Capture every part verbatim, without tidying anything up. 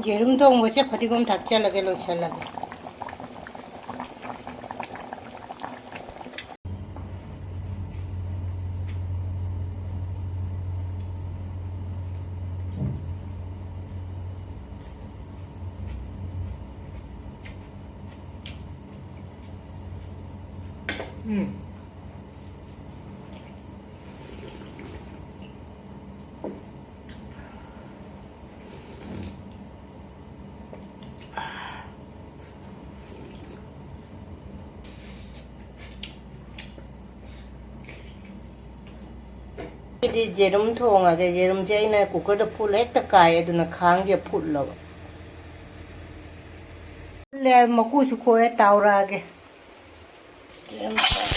ꯌꯦꯔꯨꯝ ꯊꯣꯡꯕꯁꯦ ꯐꯗꯤꯒꯣꯝ ꯊꯥꯛꯆꯜꯂꯒꯦ, ꯂꯣꯏꯁꯜꯂꯒꯦ꯫ ꯎꯝ꯫ ꯑꯩꯗꯤ ꯌꯦꯔꯨꯝ ꯊꯣꯡꯉꯒꯦ꯫ ꯌꯦꯔꯨꯝꯁꯦ ꯑꯩꯅ ꯀꯨꯀꯔꯗ ꯐꯨꯠꯂ ꯍꯦꯛꯇ ꯀꯥꯏ, ꯑꯗꯨꯅ ꯈꯥꯡꯁꯦ ꯐꯨꯠꯂꯕ꯫ ꯐꯨꯠꯂꯦ, ꯃꯀꯨꯁꯨ ꯈꯣꯛꯑꯦ, ꯇꯥꯎꯔꯛꯑꯒꯦ꯫ ꯌꯦꯔꯨꯝ ꯇꯥꯎ-,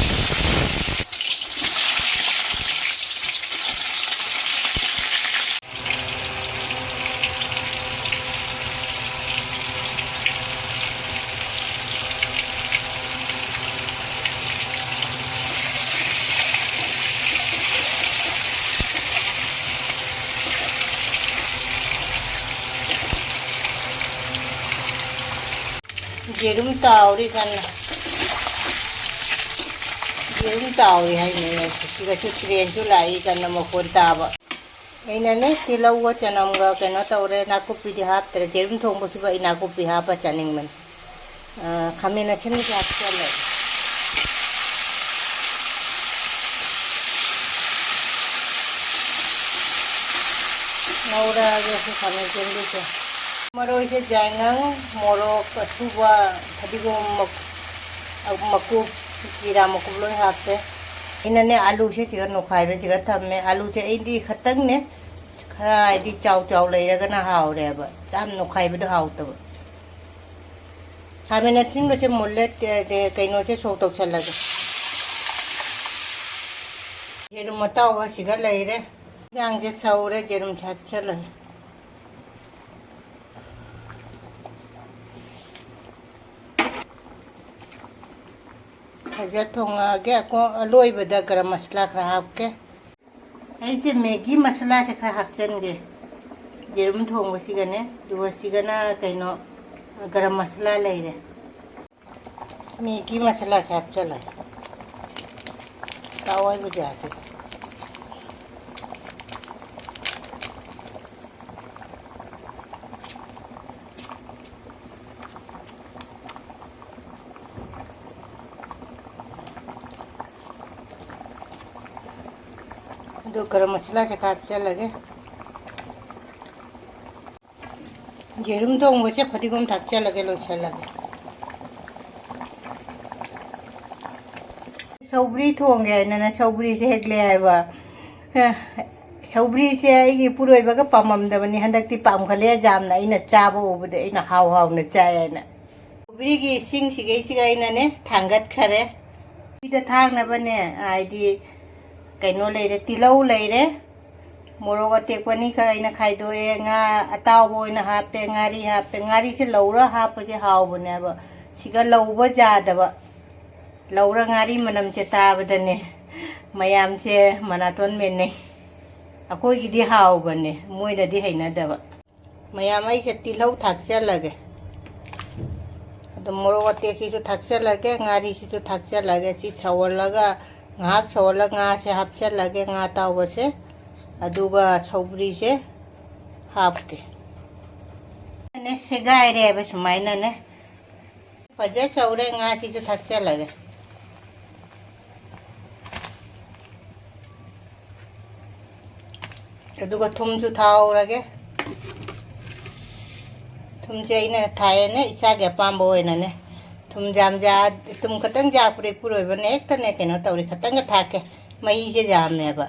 ꯌꯦꯔꯨꯝ ꯇꯥꯎꯔꯤ ꯀꯟꯅ꯫ ꯌꯦꯔꯨꯝ ꯇꯥꯎꯔꯤ ꯍꯥꯏꯅꯦ꯫ ꯁꯤꯗꯁꯨ ꯇ꯭ꯔꯦꯟꯁꯨ ꯂꯥꯛꯏ ꯀꯟꯅ ꯃꯈꯣꯟ ꯇꯥꯕ꯫ ꯑꯩꯅꯅꯦ ꯇꯤꯜꯍꯧꯒ ꯆꯅꯝꯒ ꯀꯩꯅꯣ ꯇꯧꯔꯦ, ꯅꯥꯀꯨꯞꯄꯤꯗꯤ ꯍꯥꯞꯇ꯭ꯔꯦ꯫ ꯌꯦꯔꯨꯝ ꯊꯣꯡꯕꯁꯤꯕꯨ ꯑꯩ ꯅꯥꯀꯨꯞꯄꯤ ꯍꯥꯞꯄ ꯆꯥꯅꯤꯡꯕꯅꯤ꯫ ꯑ, ꯈꯥꯃꯦꯟ ꯑꯁꯤꯟꯕꯁꯦ ꯍꯥꯞꯆꯜꯂꯦ꯫ ꯉꯧꯔꯛꯑꯒꯦ ꯁꯤ ꯈꯥꯃꯦꯟ ꯑꯁꯤꯟꯕꯤꯁꯦ꯫ ꯃꯔꯣꯏꯁꯦ ꯌꯥꯏꯉꯪ, ꯃꯣꯔꯣꯛ ꯑꯁꯨꯕ, ꯐꯗꯤꯒꯣꯝ ꯃꯛ-, ꯃꯀꯨꯞ, ꯖꯤꯔꯥ ꯃꯀꯨꯞ ꯂꯣꯏ ꯍꯥꯞꯄꯦ꯫ ꯑꯩꯅꯅꯦ ꯑꯂꯨꯁꯦ ꯁꯤꯒ ꯅꯣꯈꯥꯏꯕꯁꯤꯒ ꯊꯝꯃꯦ꯫ ꯑꯂꯨꯁꯦ ꯑꯩꯗꯤ ꯈꯇꯪꯅꯦ, ꯈꯔ ꯍꯥꯏꯗꯤ ꯆꯥꯎ ꯆꯥꯎ ꯂꯩꯔꯒꯅ ꯍꯥꯎꯔꯦꯕ, ꯌꯥꯝ ꯅꯣꯈꯥꯏꯕꯗꯣ ꯍꯥꯎꯇꯕ꯫ ꯈꯥꯃꯦꯟ ꯑꯁꯤꯟꯕꯁꯦ ꯃꯨꯜꯂꯦ, ꯇꯦ-, ꯇꯦ-, ꯀꯩꯅꯣꯁꯦ ꯁꯣꯛ ꯇꯧꯁꯜꯂꯒꯦ꯫ ꯌꯦꯔꯨꯝ ꯑꯇꯥꯎꯕ ꯁꯤꯒ ꯂꯩꯔꯦ꯫ ꯏꯟꯖꯥꯡꯁꯦ ꯁꯧꯔꯦ, ꯌꯦꯔꯨꯝꯁꯦ ꯍꯥꯞꯆꯜꯂꯒꯦ꯫ ꯐꯖ ꯊꯣꯡꯉꯛꯑꯒꯦ꯫ ꯑꯀꯣ-, ꯑꯂꯣꯏꯕꯗ ꯒꯔꯝ ꯃꯁꯂꯥ ꯈꯔ ꯍꯥꯞꯀꯦ꯫ ꯑꯩꯁꯦ ꯃꯦꯒꯤ ꯃꯁꯂꯥꯁꯦ ꯈꯔ ꯍꯥꯞꯆꯤꯟꯒꯦ꯫ ꯌꯦꯔꯨꯝ ꯊꯣꯡꯕꯁꯤꯒꯅꯦ, ꯑꯗꯨꯒ ꯁꯤꯒꯅ ꯀꯩꯅꯣ, ꯒꯔꯝ ꯃꯁꯥꯂꯥ ꯂꯩꯔꯦ꯫ ꯃꯦꯒꯤ ꯃꯁꯥꯂꯥꯁꯦ ꯍꯥꯞꯆꯜꯂꯒꯦ꯫ ꯇꯥꯎ ꯍꯥꯏꯕꯗꯤ ꯌꯥꯗꯦ꯫ ꯑꯗꯨ ꯒꯔꯝ ꯃꯁꯥꯂꯥꯁꯦ ꯈꯔ ꯍꯥꯞꯆꯜꯂꯒꯦ꯫ ꯌꯦꯔꯨꯝ ꯊꯣꯡꯕꯁꯦ ꯐꯗꯤꯒꯣꯝ ꯊꯥꯛꯆꯜꯂꯒꯦ, ꯂꯣꯏꯁꯜꯂꯒꯦ꯫ ꯁꯧꯒ꯭ꯔꯤ ꯊꯣꯡꯒꯦ ꯍꯥꯏꯅꯅꯦ ꯁꯧꯒ꯭ꯔꯤꯁꯦ ꯍꯦꯛꯂꯦ ꯍꯥꯏꯕ꯫ ꯑꯦ, ꯁꯧꯒ꯭ꯔꯤꯁꯦ ꯑꯩꯒꯤ ꯏꯄꯨꯔꯣꯏꯕꯒ ꯄꯥꯝꯃꯝꯗꯕꯅꯤ, ꯍꯟꯗꯛꯇꯤ ꯄꯥꯝꯈꯠꯂꯦ ꯌꯥꯝꯅ꯫ ꯑꯩꯅ ꯆꯥꯕ ꯎꯕꯗ ꯑꯩꯅ ꯍꯥꯎ ꯍꯥꯎꯅ ꯆꯥꯏ ꯍꯥꯏꯅ꯫ ꯁꯧꯒ꯭ꯔꯤꯒꯤ ꯏꯁꯤꯡꯁꯤꯒꯩꯁꯤꯒ ꯑꯩꯅꯅꯦ ꯊꯥꯡꯒꯠꯈꯔꯦ꯫ ꯁꯤꯗ ꯊꯥꯛꯅꯕꯅꯦ, ꯍꯥꯏꯗꯤ ꯀꯩꯅꯣ ꯂꯩꯔꯦ, ꯇꯤꯜꯍꯧ ꯂꯩꯔꯦ, ꯃꯣꯔꯣꯛ ꯑꯇꯦꯛꯄ ꯑꯅꯤꯈꯛ ꯑꯩꯅ ꯈꯥꯏꯗꯣꯛꯑꯦ, ꯉꯥ ꯑꯇꯥꯎꯕ ꯑꯣꯏꯅ ꯍꯥꯞꯄꯦ, ꯉꯥꯔꯤ ꯍꯥꯞꯄꯦ꯫ ꯉꯥꯔꯤꯁꯦ ꯂꯧꯔ ꯍꯥꯞꯄꯁꯦ ꯍꯥꯎꯕꯅꯦꯕ, ꯁꯤꯒ ꯂꯧꯕ ꯌꯥꯗꯕ꯫ ꯂꯧꯔ ꯉꯥꯔꯤ ꯃꯅꯝꯁꯦ ꯇꯥꯕꯗꯅꯦ ꯃꯌꯥꯝꯁꯦ ꯃꯅꯥꯇꯣꯟ ꯃꯦꯟꯅꯩ꯫ ꯑꯩꯈꯣꯏꯒꯤꯗꯤ ꯍꯥꯎꯕꯅꯦ, ꯃꯣꯏꯅꯗꯤ ꯍꯩꯅꯗꯕ꯫ ꯃꯌꯥꯝ, ꯑꯩꯁꯦ ꯇꯤꯜꯍꯧ ꯊꯥꯛꯆꯜꯂꯒꯦ꯫ ꯑꯗꯨꯝ ꯃꯣꯔꯣꯛ ꯑꯇꯦꯛꯁꯤꯁꯨ ꯊꯥꯛꯆꯜꯂꯒꯦ, ꯉꯥꯔꯤꯁꯤꯁꯨ ꯊꯥꯛꯆꯜꯂꯒꯦ꯫ ꯁꯤ ꯁꯧꯍꯜꯂꯒ, ꯉꯥꯏꯍꯥꯛ ꯁꯧꯍꯜꯂꯒ ꯉꯥꯁꯦ ꯍꯥꯞꯆꯜꯂꯒꯦ, ꯉꯥ ꯑꯇꯥꯎꯕꯁꯦ꯫ ꯑꯗꯨꯒ ꯁꯧꯒ꯭ꯔꯤꯁꯦ ꯍꯥꯞꯀꯦ꯫ ꯅꯦ, ꯁꯦꯒꯥꯏꯔꯦꯕ ꯁꯨꯃꯥꯏꯅꯅꯦ꯫ ꯐꯖ ꯁꯧꯔꯦ, ꯉꯥꯁꯤꯁꯨ ꯊꯥꯛꯆꯜꯂꯒꯦ꯫ ꯑꯗꯨꯒ ꯊꯨꯝꯁꯨ ꯊꯥꯍꯧꯔꯒꯦ꯫ ꯊꯨꯝꯁꯦ ꯑꯩꯅ ꯊꯥꯏꯌꯦꯅꯦ, ꯏꯁꯥꯒꯤ ꯑꯄꯥꯝꯕ ꯑꯣꯏꯅꯅꯦ꯫ ꯊꯨꯝ ꯌꯥꯝ ꯌꯥ-, ꯊꯨꯝ ꯈꯇꯪ ꯌꯥꯛꯄꯗꯤ ꯏꯄꯨꯔꯣꯏꯕꯅ ꯍꯦꯛꯇꯅꯦ ꯀꯩꯅꯣ ꯇꯧꯔꯦ, ꯈꯇꯪꯒ ꯊꯥꯛꯀꯦ꯫ ꯃꯍꯤꯁꯦ ꯌꯥꯝꯃꯦꯕ꯫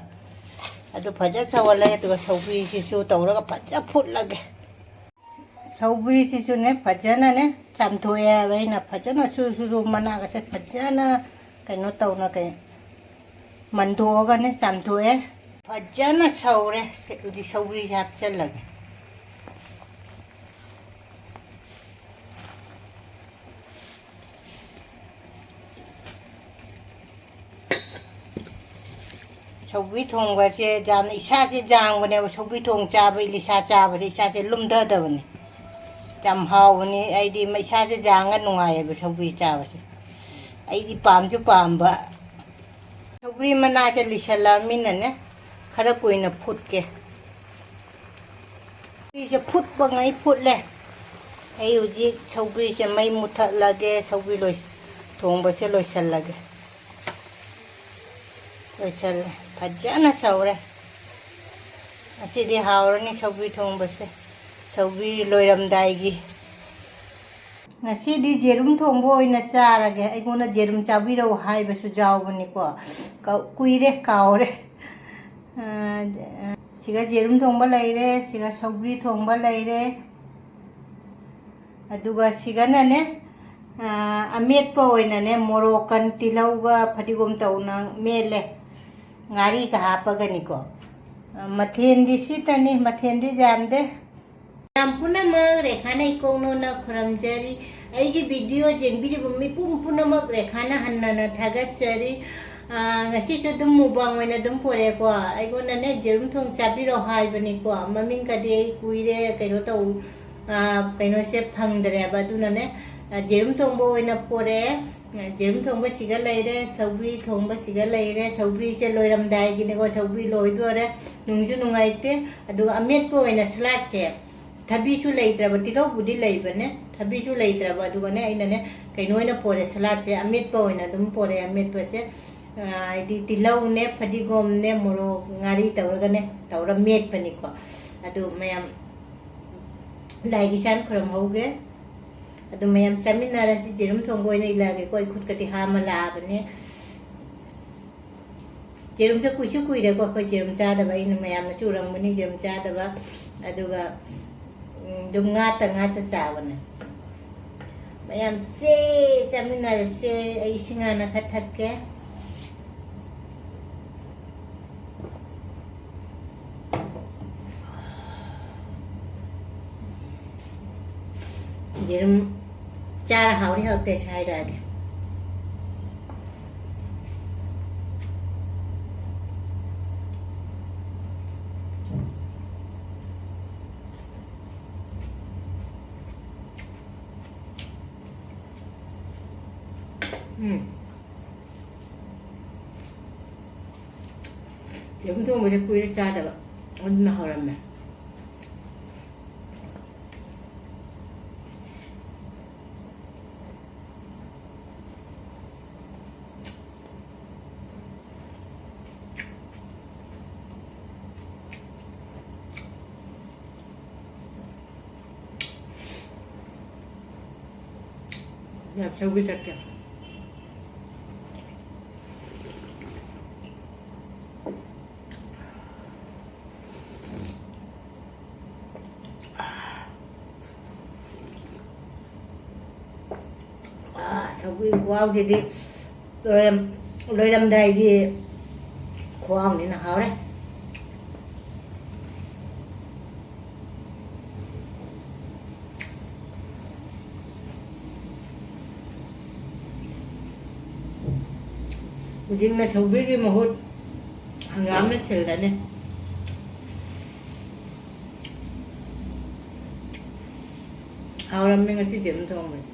ꯑꯗꯨ ꯐꯖ ꯁꯧꯍꯜꯂꯦ, ꯑꯗꯨꯒ ꯁꯧꯒ꯭ꯔꯤꯁꯤꯁꯨ ꯇꯧꯔꯒ ꯐꯖ ꯐꯨꯠꯂꯒꯦ꯫ ꯁꯧꯒ꯭ꯔꯤꯁꯤꯁꯨꯅꯦ ꯐꯖꯅꯅꯦ ꯆꯥꯝꯊꯣꯛꯑꯦ ꯍꯥꯏꯕ ꯑꯩꯅ, ꯐꯖꯅ ꯁꯨꯔꯨ ꯁꯨꯔꯨ ꯃꯅꯥꯒꯁꯦ ꯐꯖꯅ ꯀꯩꯅꯣ ꯇꯧꯅ ꯀꯩ-, ꯃꯟꯗꯣꯛꯑꯒꯅꯦ ꯆꯥꯝꯊꯣꯛꯑꯦ꯫ ꯐꯖꯅ ꯁꯧꯔꯦ꯫ ꯁꯦ, ꯍꯧꯖꯤꯛ ꯁꯧꯒ꯭ꯔꯤꯁꯦ ꯍꯥꯞꯆꯜꯂꯒꯦ꯫ ꯁꯧꯒ꯭ꯔꯤ ꯊꯣꯡꯕꯁꯦ ꯌꯥꯝꯅ ꯏꯁꯥꯁꯦ ꯌꯥꯡꯕꯅꯦꯕ꯫ ꯁꯧꯒ꯭ꯔꯤ ꯊꯣꯡ ꯆꯥꯕ, ꯏꯂꯤꯁꯥ ꯆꯥꯕꯁꯦ ꯏꯁꯥꯁꯦ ꯂꯨꯝꯊꯗꯕꯅꯤ꯫ ꯌꯥꯝ ꯍꯥꯎꯕꯅꯤ꯫ ꯑꯩꯗꯤ ꯏꯁꯥꯁꯦ ꯌꯥꯡꯉ ꯅꯨꯡꯉꯥꯏꯌꯦꯕ ꯁꯧꯒ꯭ꯔꯤ ꯆꯥꯕꯁꯦ꯫ ꯑꯩꯗꯤ ꯄꯥꯝꯁꯨ ꯄꯥꯝꯕ꯫ ꯁꯧꯒ꯭ꯔꯤ ꯃꯅꯥꯁꯦ ꯂꯤꯁꯜꯂꯛꯑꯃꯤꯅꯅꯦ, ꯈꯔ ꯀꯨꯏꯅ ꯐꯨꯠꯀꯦ꯫ ꯁꯧꯒ꯭ꯔꯤꯁꯦ ꯐꯨꯠꯄꯉꯩ ꯐꯨꯠꯂꯦ꯫ ꯑꯩ ꯍꯧꯖꯤꯛ ꯁꯧꯒ꯭ꯔꯤꯁꯦ ꯃꯩ ꯃꯨꯊꯠꯂꯒꯦ꯫ ꯁꯧꯒ꯭ꯔꯤ ꯂꯣꯏ-, ꯊꯣꯡꯕꯁꯦ ꯂꯣꯏꯁꯜꯂꯒꯦ꯫ ꯂꯣꯏꯁꯜꯂꯦ꯫ ꯐꯖꯅ ꯁꯧꯔꯦ꯫ ꯉꯁꯤꯗꯤ ꯍꯥꯎꯔꯅꯤ ꯁꯧꯒ꯭ꯔꯤ ꯊꯣꯡꯕꯁꯦ꯫ ꯁꯧꯒ꯭ꯔꯤ ꯂꯣꯏꯔꯝꯗꯥꯏꯒꯤ꯫ ꯉꯁꯤꯗꯤ ꯌꯦꯔꯨꯝ ꯊꯣꯡꯕ ꯑꯣꯏꯅ ꯆꯥꯔꯒꯦ꯫ ꯑꯩꯉꯣꯟꯗ ꯌꯦꯔꯨꯝ ꯆꯥꯕꯤꯔꯛꯎ ꯍꯥꯏꯕꯁꯨ ꯌꯥꯎꯕꯅꯤꯀꯣ꯫ ꯀ-, ꯀꯨꯏꯔꯦ, ꯀꯥꯎꯔꯦ꯫ ꯑ, ꯁꯤꯒ ꯌꯦꯔꯨꯝ ꯊꯣꯡꯕ ꯂꯩꯔꯦ, ꯁꯤꯒ ꯁꯧꯒ꯭ꯔꯤ ꯊꯣꯡꯕ ꯂꯩꯔꯦ꯫ ꯑꯗꯨꯒ ꯁꯤꯒꯅꯅꯦ, ꯑ, ꯑꯃꯦꯠꯄ ꯑꯣꯏꯅꯅꯦ, ꯃꯣꯔꯣꯛꯀ ꯇꯤꯜꯍꯧꯒ ꯐꯗꯤꯒꯣꯝ ꯇꯧꯅ ꯃꯦꯠꯂꯦ꯫ ꯉꯥꯔꯤꯒ ꯍꯥꯞꯄꯒꯅꯤꯀꯣ꯫ ꯑ, ꯃꯊꯦꯜꯗꯤ ꯁꯤꯇꯅꯤ, ꯃꯊꯦꯜꯗꯤ ꯌꯥꯝꯗꯦ꯫ ꯃꯌꯥꯝ ꯄꯨꯝꯅꯃꯛ ꯔꯦꯈꯥꯅ ꯏꯀꯣꯛꯅꯣꯅ ꯈꯨꯔꯨꯝꯖꯔꯤ꯫ ꯑꯩꯒꯤ video ꯌꯦꯡꯕꯤꯔꯤꯕ ꯃꯤꯄꯨꯝ ꯄꯨꯝꯅꯃꯛ ꯔꯦꯈꯥꯅ ꯍꯟꯅꯅ ꯊꯥꯒꯠꯆꯔꯤ꯫ ꯑꯥ, ꯉꯁꯤꯁꯨ ꯑꯗꯨꯝ mukbang ꯑꯣꯏꯅ ꯑꯗꯨꯝ ꯄꯣꯔꯛꯑꯦꯀꯣ꯫ ꯑꯩꯉꯣꯟꯗꯅꯦ ꯌꯦꯔꯨꯝ ꯊꯣꯡ ꯆꯥꯕꯤꯔꯣ ꯍꯥꯏꯕꯅꯤꯀꯣ꯫ ꯃꯃꯤꯡꯒꯗꯤ ꯑꯩ ꯀꯨꯏꯔꯦ ꯀꯩꯅꯣ ꯇꯧ-, ꯑꯥ, ꯀꯩꯅꯣꯁꯦ ꯐꯪꯗ꯭ꯔꯦꯕ꯫ ꯑꯗꯨꯅꯅꯦ, ꯑꯥ, ꯌꯦꯔꯨꯝ ꯊꯣꯡꯕ ꯑꯣꯏꯅ ꯄꯣꯔꯛꯑꯦ꯫ ꯌꯦꯔꯨꯝ ꯊꯣꯡꯕꯁꯤꯒ ꯂꯩꯔꯦ, ꯁꯧꯒ꯭ꯔꯤ ꯊꯣꯡꯕꯁꯤꯒ ꯂꯩꯔꯦ꯫ ꯁꯧꯒ꯭ꯔꯤꯁꯦ ꯂꯣꯏꯔꯝꯗꯥꯏꯒꯤꯅꯦꯀꯣ, ꯁꯧꯒ꯭ꯔꯤ ꯂꯣꯏꯗꯣꯔꯦ꯫ ꯅꯨꯡꯁꯨ ꯅꯨꯡꯉꯥꯏꯇꯦ꯫ ꯑꯗꯨꯒ ꯑꯃꯦꯠꯄ ꯑꯣꯏꯅ saladꯁꯦ, ꯊꯕꯤꯁꯨ ꯂꯩꯇ꯭ꯔꯕ, ꯇꯤꯜꯍꯧꯕꯨꯗꯤ ꯂꯩꯕꯅꯦ, ꯊꯕꯤꯁꯨ ꯂꯩꯇ꯭ꯔꯕ꯫ ꯑꯗꯨꯒꯅꯦ, ꯑꯩꯅꯅꯦ, ꯀꯩꯅꯣ ꯑꯣꯏꯅ ꯄꯣꯔꯦ, saladꯁꯦ ꯑꯃꯦꯠꯄ ꯑꯣꯏꯅ ꯑꯗꯨꯝ ꯄꯣꯔꯦ꯫ ꯑꯃꯦꯠꯄꯁꯦ, ꯑꯥ, ꯍꯥꯏꯗꯤ ꯇꯤꯜꯍꯧꯅꯦ, ꯐꯗꯤꯒꯣꯝꯅꯦ, ꯃꯣꯔꯣꯛ, ꯉꯥꯔꯤ ꯇꯧꯔꯒꯅꯦ, ꯇꯧꯔ ꯃꯦꯠꯄꯅꯤꯀꯣ꯫ ꯑꯗꯨ ꯃꯌꯥꯝ ꯂꯥꯏꯒꯤ ꯏꯁꯥꯅ ꯈꯨꯔꯨꯝꯍꯧꯒꯦ꯫ ꯑꯗꯨ ꯃꯌꯥꯝ ꯆꯥꯃꯤꯟꯅꯔꯁꯤ꯫ ꯌꯦꯔꯨꯝ ꯊꯣꯡꯕ ꯑꯣꯏꯅ ꯏꯜꯂꯛꯑꯒꯦꯀꯣ꯫ ꯑꯩ ꯈꯨꯠꯀꯗꯤ ꯍꯥꯝꯃ ꯂꯥꯛꯑꯕꯅꯦ꯫ ꯌꯦꯔꯨꯝꯁꯦ ꯀꯨꯏꯁꯨ ꯀꯨꯏꯔꯦꯀꯣ ꯑꯩꯈꯣꯏ ꯌꯦꯔꯨꯝ ꯆꯥꯗꯕ꯫ ꯑꯩꯅ ꯃꯌꯥꯝꯅꯁꯨ ꯎꯔꯝꯒꯅꯤ ꯌꯦꯔꯨꯝ ꯆꯥꯗꯕ꯫ ꯑꯗꯨꯒ, ꯎꯝ, ꯑꯗꯨꯝ ꯉꯥꯠꯇ ꯉꯥꯠꯇ ꯆꯥꯕꯅꯦ꯫ ꯃꯌꯥꯝ ꯆꯦ ꯆꯥꯃꯤꯟꯅꯔꯁꯦ꯫ ꯑꯩ ꯏꯁꯤꯡ ꯍꯥꯟꯅ ꯈꯔ ꯊꯛꯀꯦ꯫ ꯌꯦꯔꯨꯝ ꯆꯥꯔ ꯍꯥꯎꯔꯤ ꯍꯥꯎꯇꯦ ꯁꯦ ꯍꯥꯏꯔꯛꯑꯒꯦ꯫ ꯎꯝ꯫ ꯆꯦꯡꯒꯨꯝ ꯊꯣꯡꯕꯁꯦ ꯀꯨꯏꯔꯦ ꯆꯥꯗꯕ꯫ ꯑꯗꯨꯅ ꯍꯧꯔꯝꯃꯦ꯫ ꯌꯥꯝ ꯁꯧꯒ꯭ꯔꯤ ꯆꯠꯀꯦ꯫ ꯑꯥ, ꯁꯧꯒ꯭ꯔꯤ ꯈꯨꯍꯥꯎꯁꯤꯗꯤ ꯂꯣꯏꯔꯝ-, ꯂꯣꯏꯔꯝꯗꯥꯏꯒꯤ ꯈꯨꯍꯥꯎꯅꯤꯅ ꯍꯥꯎꯔꯦ꯫ ꯍꯧꯖꯤꯛꯅ ꯁꯧꯒ꯭ꯔꯤꯒꯤ ꯃꯍꯨꯠ ꯍꯪꯒꯥꯝꯅ ꯁꯤꯜꯂꯅꯤ꯫ ꯍꯥꯎꯔꯝꯃꯦ ꯉꯁꯤ ꯆꯦꯝ ꯊꯣꯡꯕꯁꯦ꯫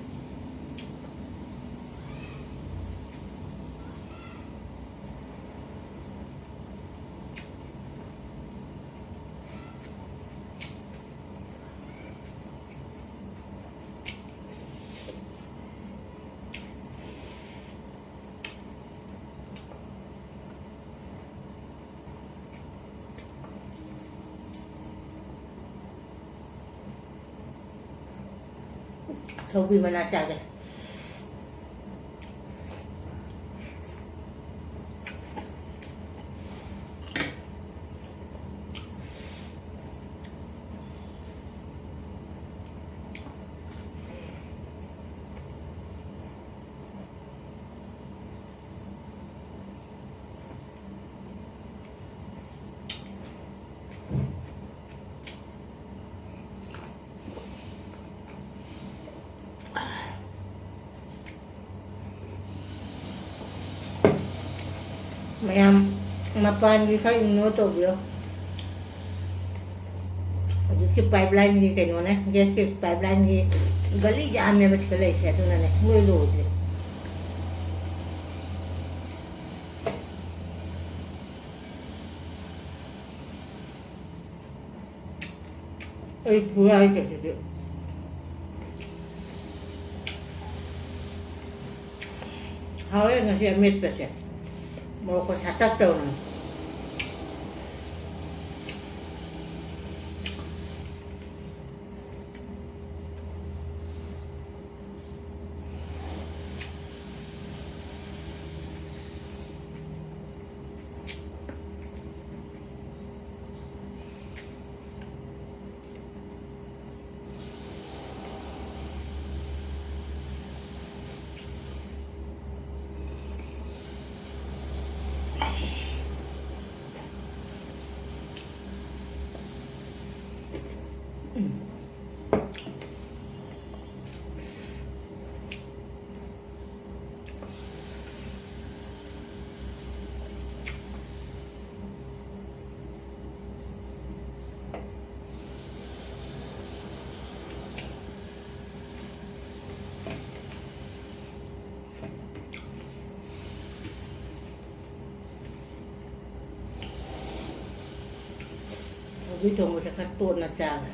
ꯁꯧꯒ꯭ꯔꯤ ꯃꯅꯥ ꯆꯥꯒꯦ꯫ ꯃꯌꯥꯝ ꯃꯄꯥꯟꯒꯤ ꯈꯔ ignore ꯇꯧꯕꯤꯔꯣ꯫ ꯍꯧꯖꯤꯛꯁꯦ pipeline ꯒꯤ ꯀꯩꯅꯣꯅꯦ, gas ꯀꯤ pipeline ꯒꯤ ꯒꯂꯤ ꯖꯥꯝꯅꯦꯕ ꯁꯤꯗ ꯂꯩꯔꯤꯁꯦ, ꯑꯗꯨꯅꯅꯦ ꯁꯨꯡꯂꯣꯏ ꯂꯣꯏꯗ꯭ꯔꯦ꯫ ꯑꯩ ꯈꯨꯌꯥꯏ ꯀꯩꯁꯤꯗꯤ꯫ ꯍꯥꯎꯋꯦ ꯉꯁꯤ ꯑꯃꯦꯠꯄꯁꯦ꯫ ꯃꯣꯔꯣꯛꯀ ꯁꯥꯇꯛ ꯇꯧꯅ꯫ ꯁꯧꯒ꯭ꯔꯤ ꯊꯣꯡꯕꯁꯦ ꯈꯔ ꯇꯣꯠꯅ ꯆꯥꯕ꯫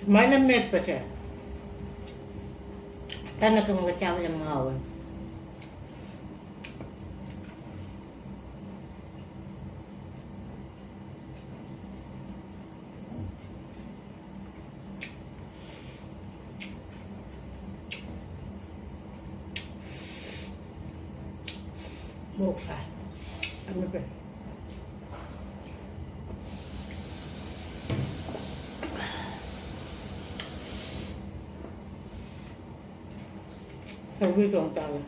ꯁꯨꯃꯥꯏꯅ ꯃꯦꯠꯄꯁꯦ ꯇꯟ ꯑꯀꯪꯕꯒ ꯆꯥꯕ ꯌꯥꯝ ꯍꯥꯎꯋꯦ꯫ ꯃꯣꯔꯣꯛ ꯁꯥꯏ꯫ ꯑꯃꯦꯠꯄ꯫ ꯁꯧꯒ꯭ꯔꯤ ꯊꯣꯡ ꯇꯥꯔꯦ꯫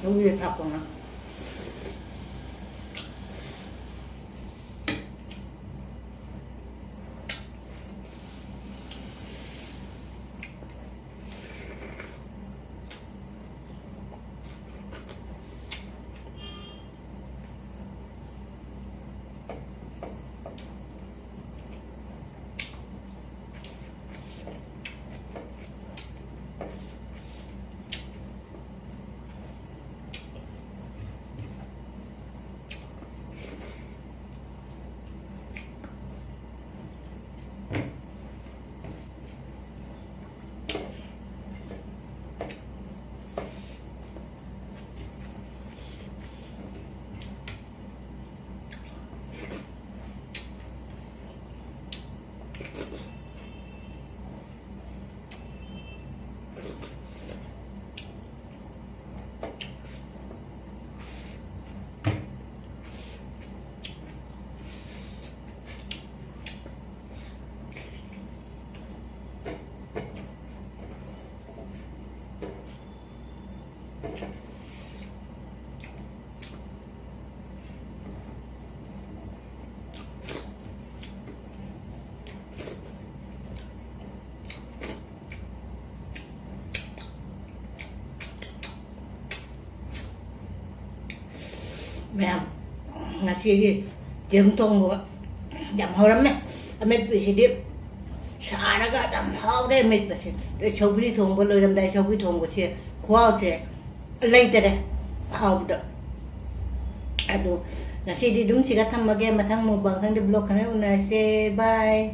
ꯁꯧꯒ꯭ꯔꯤꯗ ꯊꯥꯛꯄ ꯉꯥ꯫ ꯃꯌꯥꯝ, ꯉꯁꯤꯒꯤ ꯆꯦꯡ ꯊꯣꯡꯕ ꯌꯥꯝ ꯍꯧꯔꯝꯃꯦ꯫ ꯑꯃꯦꯠꯄꯁꯤꯗꯤ ꯁꯥꯔꯒ ꯌꯥꯝ ꯍꯥꯎꯔꯦ ꯑꯃꯦꯠꯄꯁꯦ꯫ ꯑꯗꯩ ꯁꯧꯒ꯭ꯔꯤ ꯊꯣꯡꯕ ꯂꯣꯏꯔꯝꯗꯥꯏ ꯁꯧꯒ꯭ꯔꯤ ꯊꯣꯡꯕꯁꯦ ꯈꯨꯍꯥꯎꯁꯦ ꯂꯩꯇꯔꯦ ꯍꯥꯎꯕꯗ꯫ ꯑꯗꯣ ꯉꯁꯤꯗꯤ ꯑꯗꯨꯝ ꯁꯤꯒ ꯊꯝꯃꯒꯦ꯫ ꯃꯊꯪ mukbang ꯈꯪꯗꯦ, vlog ꯈꯪꯗꯦ ꯎꯅꯔꯁꯦ꯫ Bye꯫